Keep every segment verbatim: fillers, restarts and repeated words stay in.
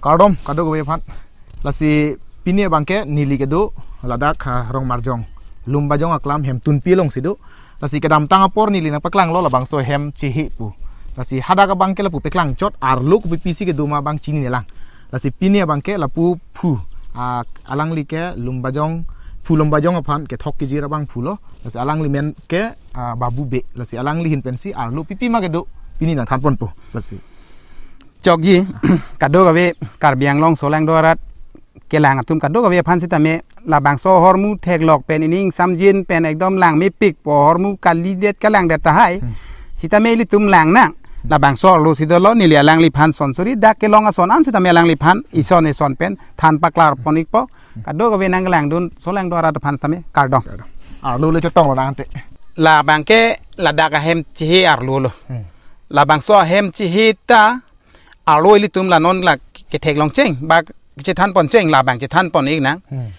Kardom kadokave aphan. Lasi pini abangke neli kedo ladak ha Rongmarjong, Lumbajong aklam Hemtunpi alongsi do. Lasi kedamtang apor neli nangpaklanglo labangso hem chehe pu. Lasi hadak abangke lapu paklang chot, arlo kopipisi kedo ma abang chinine lang. Lasi pini abangke lapu phu, ah, alangli ke Lumbajong, phu Lumbajong aphan kethok kejir abang phulo. Lasi alangli men ke, ah, Babu Bey. Lasi alangli ahin pensi arlo pipi ma kedo pini nangthanponpo. Lasi. Chokji, kadokave Karbi Anglong solangdo arat kelang atum kadokave aphan sitame labangso ahormu theklok pen ining samjin pen ekdom lang mepik po, ahormu kalidet kalangdet tahai. Hmm. Sitame ilitum lang nang. Labangso arlosi dolo, neli alangliphan sonsuri dak kelong ason an sitame alangliphan ison ison pen than paklarpon ikpo. Kadokave nangkelangdun solangdo arat aphan sitame kardom. Arlo le chetonglo nang ante. Labangke ladak ahem chehe arlo lo. Hmm. Labangso ahem chehe ta arlo ilitum la non la ketheklong cheng, ba kechethanpon cheng, labang chethanpon ik nang. Hmm.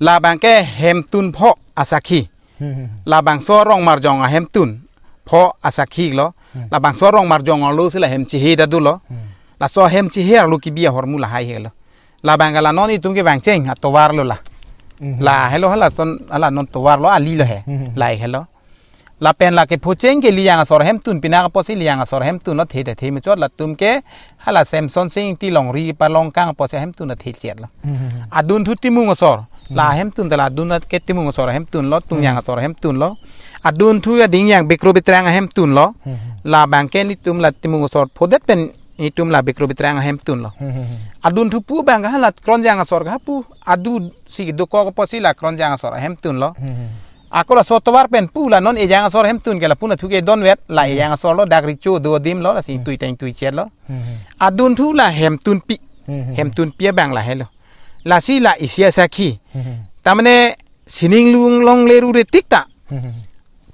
Labangke hemtun pho asakhi. Hmm. Labangso Rongmarjong ahemtun pho asakhi lo. Hmm. Labangso Rongmarjong arlosi la hem chehe ta dolo. Hmm. Laso hem chehe arlo kebi ahormu lahai helo. Labangke la non itum kevang cheng atovar lo la. Hmm. Lahelo hala son, hala non tovar lo, ali lo he. Hmm. Lahelo. Lapen lake phocheng ke Liyang asor ahemtun, pinak apotsi Liyang asor ahemtun lo, the the the muchot latum ke hala Semson Sing Ingti longri palongkang apotsi ahemtun lo the chet lo. Hmm. Adunthu Timung asor. La ahemtun ta la adun ke Timung asor ahemtun lo, Tungyang asor ahemtun lo. Adunthu Adingyang Bekro Betrang ahemtun lo. Hmm. Labangke nelitum la Timung asor phodet pen nelitum la Bekro Betrang ahemtun lo. Hmm. Adunthu pu abang hala Kronjang asor ka pu. Adusi dokok apotsi la Kronjang asor ahemtun lo. Hmm. Ako laso tovar pen pu la non Ejang asor ahemtun ke lapu nathu ke donvet, la Ejang asor lo, dak Recho do adim lo, lasi tui teng tui chet lo. Hmm. Adunthu la Hemtunpi. Hmm. Hemtunpi abang lahelo. Lasi la isi asakhi. Hmm. Tamane sining lung longle rure tik ta. Hmm.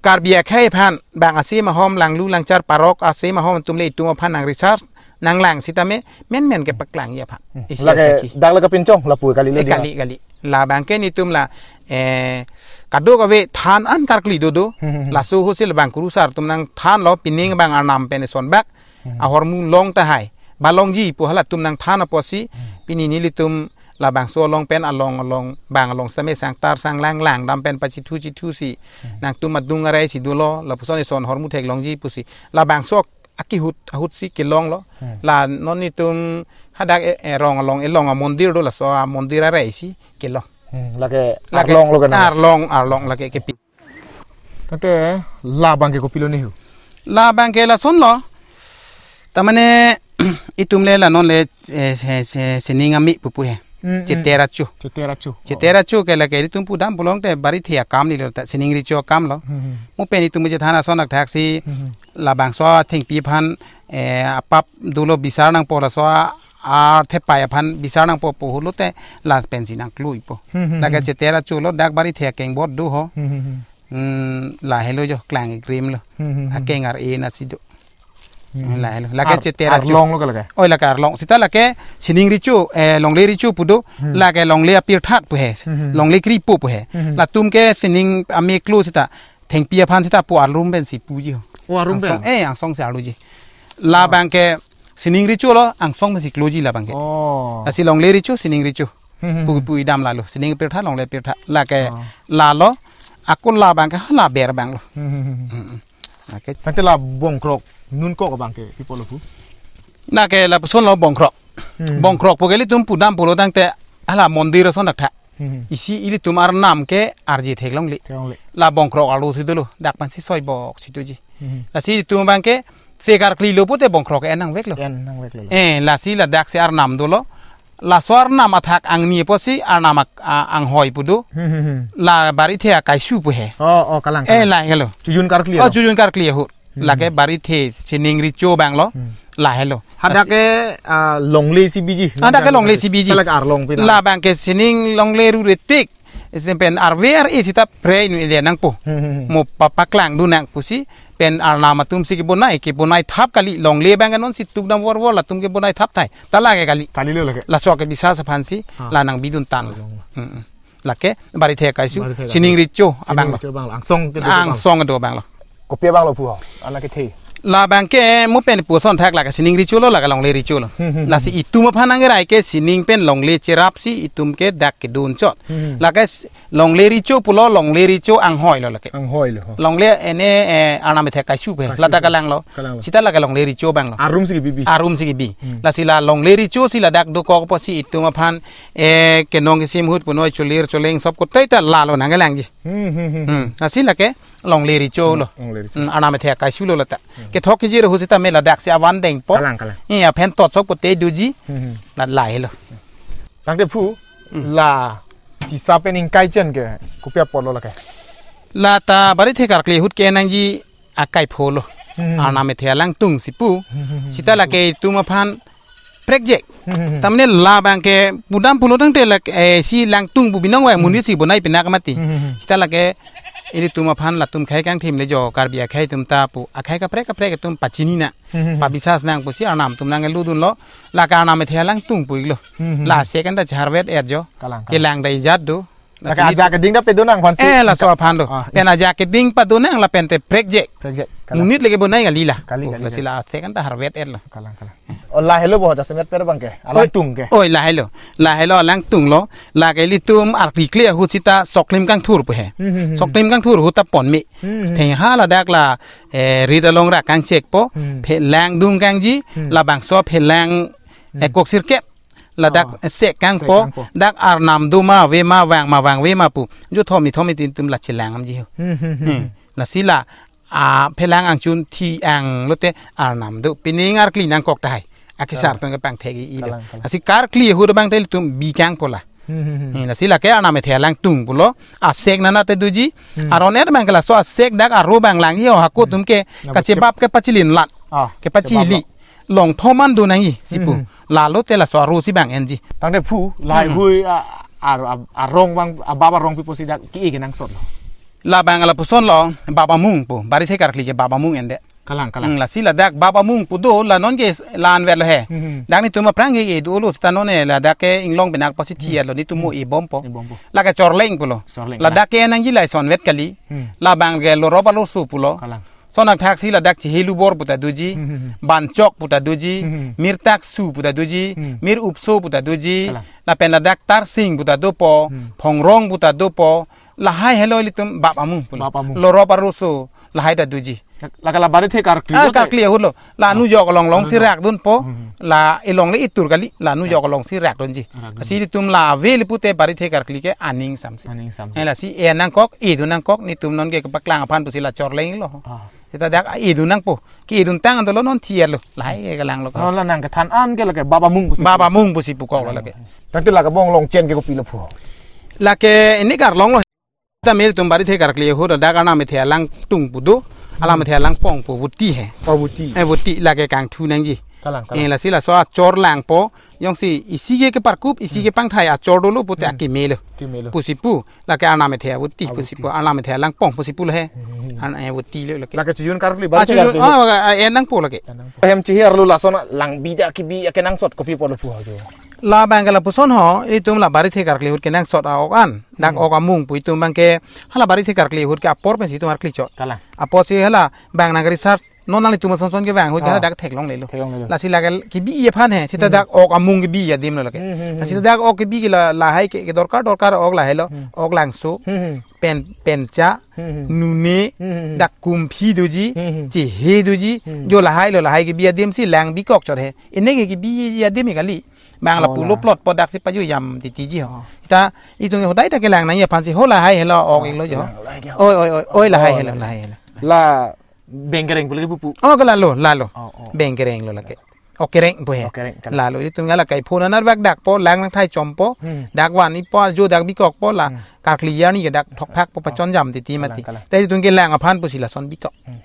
Karbi akhei aphan bang asim ahom langlu langchar parok asim ahom atum le itum aphan nang research nanglang sitame menmen kepaklang ya pha. Hmm. Isi lake asakhi. Dak lake pinchong lapu kali le. Eh, dia. Kali, kali. Labangke nelitum la, eh, kadokave than an karkli dodo. Hmm. Laso ahutsi labang kurusar atum nangthanlo, pining bang arnam pen eson bak. Hmm. Ahormu long tahai. Ba longji pu halatum nangthan apotsi. Hmm. Pini nelitum labangso along pen along along bang along sitame sangtar sanglang langdam pen pachithu chithusi. Hmm. Nangtum adung arai si dolo, lapuson eson ahormu theklongji pusi. Labangso akihut ahutsi kelonglo. Hmm. La non nelitum hadak e, e, rong along elong amondir do, laso amondir arai si kelong. Hmm, lake, lake arlong lo kan? Arlong, arlong lake kepi. Tangte labangke kopilo nehu? Labangke lasonlo. Tamane itum le la non le, eh, se, se, sining ami pupu he. Hmm, hmm. Chetera chu. Chetera chu. Chetera chu ke lake itum pudam pulote Barithe akam ni lo ta, sining Recho akam lo. Hmm, hmm. Mo pen itum chethan ason akthaksi, hmm, labangso athengpi aphan, eh, apap dolo bisar nangpo, laso a, athepai aphan bisar nangpo pu hulote la pensi nangkluipo. Hmm, hmm, lake, hmm, Chetera chu lo, dak Barithe akeng bot do ho. Hmm, hmm, hmm. Hmm, lahelo jo klang grim lo. Hmm, hmm, hmm. Akeng ar-e nasi do. Hmm. Lahelo. Lake ar-, Chetera chu. Arlong lo ke lake? Oi, lake arlong. Sita lake sining Recho, eh, longle Recho pu do, hmm, lake longle apirthat pu he. Hmm, hmm. Longle kripo pu he. Hmm, hmm. Latum ke sining ameklo sita. Thengpi aphan sita pu arlum pensi puji ho. O, arlum pen? Angsong, eh, angsong si arluji. Oh. Labangke sining Recho lo, angsong pensi kloji labangke. Oh. Lasi longle Recho, sining Recho. Hmm, hmm, hmm. Pu, pu idam lalo. Sining pirtha, longle pirtha. Lake, oh, lalo, ako labangke, ha, la ber bang lo. Hmm, hmm, hmm, hmm. Hmm, hmm. Lake. Tangte la bongkrok, nun kok abangke, pi pulo pu? Lake lapuson lo bongkrok. Hmm. Bongkrok pu ke ilitum pudam pulo tangte, hala mondir ason dak tha. Hmm. Isi ilitum arnam ke arje theklongle. Theklongle. La bongkrok arlosi dolo, dak pensi soibok si doji. Hmm. Lasi ilitum abangke, se karkli lo pute bongkrok en nangveklo. En nangveklo. Eh, lasi ladaksi arnam dolo. Laso arnam athak angni apotsi arnam ak-, a-, anghoi pu do. Hmm, hmm, hmm. La Barithe akaisu pu he. Oh, oh, kalang, eh, kalang. Lahelo. Chojun karkli. Oh, lo? Chojun karkli ahut. Hmm. Lake Barithe sining Recho bang lo. Hmm. Lahelo. Hadak ke, ah, longle si biji. Hadak ke longle si biji. Lake arlong pina. Labangke sining longle rure tik. Isi pen arve ar-e sita prei nu ile nangpo. Hmm, hmm, hmm. Mo pa-, paklangdun nang pusi pen arnam atum si kebonai, kebonai thap kali, longle bang non si tukdam vor vor latum kebonai thap thai. Ta lake kali. Kalilo lake. Laso ke bisas aphansi, ha, la nangbidun tan. Arlong. Hmm, hmm. Lake Barithe akaisu, Barithe akaisu. Sining Recho, sining abang lo. Recho abang lo. Angsong kedo abang lo. Angsong kedo abang lo. Kopi abang lo pu ho? Anak kethe. Labang ke mo pen puson thak lake sining recho lo, lake longle recho lo. Hmm, hmm, hmm. Lasi itum aphan nangrai ke sining pen longle cherapsi itum ke dak kedun chot. Hmm, hmm. Lake s-, longle recho pulo, longle recho anghoi lo lake. Anghoi lo, ho. Longle ene, eh, arnam ethe kaisu pe. Kaisu ladak pe. Kalang lo. Kalang lo. Sita lake longle recho abang lo. Arum si kebi bi. Arum si kebi. Hmm. Lasi la longle recho si ladak dokok apotsi itum aphan, eh, kenong kesim ahut punoi cholir choleng sop kotoi ta lalo nangkelangji. Hmm, hmm, hmm, hmm. Hmm. Lasi lake longle recho lo. Longle recho. Hmm, arnam ethe kaisu lo lata. Hmm. Kethok kejir ahut sitame ladak si avan dengpo. Kalang, kalang. Iya, phen tot sop kote doji. Hmm, hmm. La lahelo. Tangte phu, hmm, la sisa pen ingkai chen ke kopi apotlo lake? Lata Barithe karkli ahut ke nangji akai pholo. Hmm. Arnam ethe alangtung si pu. Hmm, hmm, hmm. Sita lake itum aphan prekjek. Hmm, hmm, hmm. Tamne labang ke pudam pulo tangte lake, eh, si langtung pu binong wa, hmm, monit si bonai pinak mati. Hmm, hmm, hmm. Sita lake ilitum aphan latum khei kangthim le jo Karbi akhei atum ta pu. Akhei kaprek kaprek atum pachini nang. Hmm, hmm, hmm. Pabisas nang pusi arnam atum nangkeludunlo. Lake arnam ethe alangtung pu-iklo. Hmm, hmm, hmm. La asek anta charvet er jo. Kalang, kalang. Kelang ta ijat do. Lake ajak keding ta pedonang aphan si. Eh, laso aphan lo. Ah, pen ajak keding padonang lapen te prekjek. Prekjek. Kalang. Monit lake bonai kali la. Kali, oh, kali, lasi kali. La asek anta harvet er lo. Kalang, kalang. Oh, lahelo bo jasemet per abang ke. Oi, alangtung ke. Oi, lahelo. Lahelo alangtung lo. Lake ilitum arkli kle ahut sita soklim kangthur pu he. Hmm, hmm, hmm. Soklim kangthur ahut ta ponme. Hmm, hmm. Thengha ladak la, eh, rit along ra kangchekpo. Hmm. Phelang dung kangji. Hmm. Labangso phelang, eh, hmm, koksirkep. Ladak, oh, sek kangpo, sek kangpo. Dak arnam do ma ave ma vang ma vangve ma pu. Jo thomi thomi tin tum la chelang damji ho. Hmm, hmm, hmm, hmm. Hmm. Lasi la, a, phelang angchun thi-ang lote arnam do. Pining arkli nangkok tahai. Akisar, kalang, pen kepangthek-i lo. Kalang, kalang. Lasi karkli ahut abang te ilitum bi kangpo la. Hmm, hmm, hmm. Hmm, lasi lake arnam ethe alangtung pulo. Asek nana te doji. Hmm. Aron er abang ke laso asek dak aro abang langji ho hako, hmm, atum ke. Na kachebap kepachilin lat. Ah, kepachili. Chebap lo. Longthom an do nangji si pu. Hmm. Lalo te laso aro si abang enji. Tangte phu, lahai, hmm, hui, a, a, a, arong abang, a, baba arong pi pusi dak ke-e kenangsot lo? Labang lapuson lo, baba mung pu. Barithe karkli ke baba mung ende. Kalang, kalang. Hmm, lasi ladak baba mung pu do, la non ke s-, la-an vet lo he. Hmm, hmm. Dak netum aphrang ke e dolo sita non e, ladak ke inglong pinak apotsi thi-et lo, netum mo, hmm, e bompo. E bompo. Lake chorleng pulo. Chorleng, kalang. Ladak ke nangji la ison vet kali. Hmm. Labang ke lorop arloso pulo. Kalang. Lason athak si ladak Chehelubor pu ta doji, hmm, hmm, hmm, Banchok pu ta doji, hmm, hmm, Mirtaksu pu ta doji, hmm, Mir Upso pu ta doji, kalang, lapen ladak Tarsing pu ta dopo, hmm, Phongrong pu ta dopo, lahai helo ilitum bap amung pulo. Bap amung. Lorop arloso lahai ta doji. Lake la Barithe karkli, ah, lote? Karkli ahut lo. La, ah, nu jok along along si, ah, rakdunpo. Hmm, hmm. La elongle itur kali, la nu, ah, jok along si rakdunji. Rakdun. Lasi ilitum la ave le pute Barithe karkli ke aning samsi. Aning samsi. Eh, lasi e nangkok, idun nangkok, netum non ke kepaklang aphan pusi la chorleng lo. Ah. Sita dak idun nangpo. Ke-idun tang anta lo non thi-et lo. Lahai ke kelang lo. Oh, la nangkethan an ke lake bap amung pusi. Bap amung pusi pukok lo lake. Tangte lake abang along chen ke kopilo phu? Lake ini Karlong lo. Sita ilitum Barithe karkli ahut dak arnam ethe alangtung pu do. Arnam ethe alangpong pu voti he. Oh, voti. Eh, voti lake kangthu nangji. Kalang, kalang. Eh, lasi laso achor langpo. Jongsi isi ke keparkup, isi, hmm, kepangthai achor dolo pute, hmm, akeme lo. Keme lo. Pusi pu, lake arnam ethe avoti, ah, pusi voti, pu, arnam ethe alangpong pusi pu lo he. Hmm, hmm, hmm. An, eh, voti lo lake. Lake chijun karkli, ah, Barithe chijun karkli. Ah, ah, ah, e nangpo lake. E nangpo. Hem chehi arlo lason langbi dak kebi akenangsot kopi apotlo phu ho jo? Labang ke lapuson ho, itum la Barithe karkli ahut kenangsot a-ok an. Dak, hmm, ok amung pu itum abang ke, hala Barithe karkli ahut ke apor pensi itum arkli chot. Kalang. Apotsi hala bang nang research non nanglitum ason son kevang ahut, ah, hala dak theklonglelo. Theklonglelo. Lasi lake kebi aphan he, sita, hmm, dak ok amung kebi adim lo lake. Hmm, hmm, hmm. Lasi dak ok kebi ke la, lahai ke, kedorkar dorkar ok lahai lo, hmm, ok langso, hmm, hmm, pen, pencha, hmm, hmm, nune, hmm, hmm, hmm, dak kumphi doji, hmm, hmm, chehe doji, hmm, jo lahai lo, lahai kebi adim si lang bikok chot he. Ene ke kebi adim kali. Bang la, oh, pulo la plot po dak si pajujam titiji ho. Oh. Sita itum ke hodai ta kelang nangji aphan si ho lahai helo, ok, oh, iklo jo. Kelang lahai ke. Oi, oi, oi, oi, lahai, oh, helo, lahai, lahai helo. La Bengkereng pu lake pupu. Oh, ke lalo, lalo. Oh, oh. Bengkereng lo lake. Okereng pu he. Okereng, kalang. Lalo itum ke la kai phone anar bak dak po, lang nangthai chompo. Hmm. Dak van-ipo, jo dak bikokpo la. Hmm. Karkli arni ke dak thokphak po, oh, pachonjam titi mati. Kalang, kalang. Tei itum kelang aphan pusi lason bikok. Hmm.